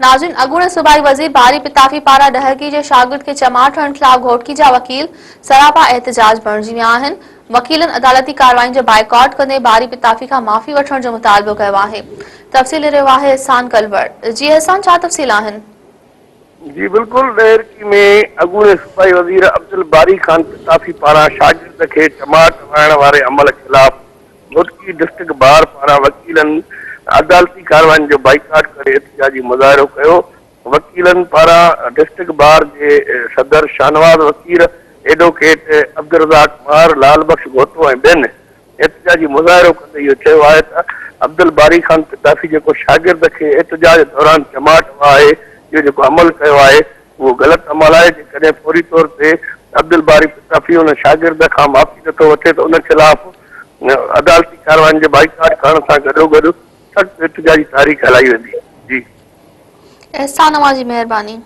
ناظرين اڳوڻي صوبائي وزير باري پتافي پاران ڏهرڪي جي شاگرد کي چماٽ هڻڻ خلاف گهوٽڪي جا وڪيل سراپا احتجاج بڻجي ويا آهن، وڪيلن عدالتي ڪارروائين جو بائيڪاٽ ڪندي باري پتافي کان معافي وٺڻ جو مطالبو ڪيو آهي. تفصيل ڏئي رهيو آهي احسان ڪلوڙ. جي احسان ڇا تفصيل آهن؟ جي بلڪل ڏهرڪي ۾ اڳوڻي صوبائي وزير عبدالباري خان پتافي پاران شاگرد کي چماٽ هڻڻ واري عمل خلاف گهوٽڪي ڊسٽرڪٽ بار پاران وڪيلن عدالتي ڪارروائين جو بائيڪاٽ ڪري احتجاجي مظاهرو ڪيو، وڪيلن پاران ڊسٽرڪٽ بار جي صدر شاهنواز وڪيل، ايڊووڪيٽ عبدالرزاق مهر، لعل بخش گهوٽو ۽ ٻين احتجاجي مظاهرو ڪندي اهو چيو آهي ته عبدالباري خان پتافي جيڪو شاگرد کي احتجاج دوران چماٽ وهائي اهو جيڪو عمل ڪيو آهي اهو غلط عمل آهي، جيڪڏهن فوري طور تي عبدالباري پتافي ان شاگرد کان معافي نٿو وٺي ته ان خلاف عدالتي ڪارروائين جي بائيڪاٽ ڪرڻ سان گڏوگڏ سخت احتجاجي تحريڪ هلائي ويندي. جي. احسان اوهان جي مهرباني.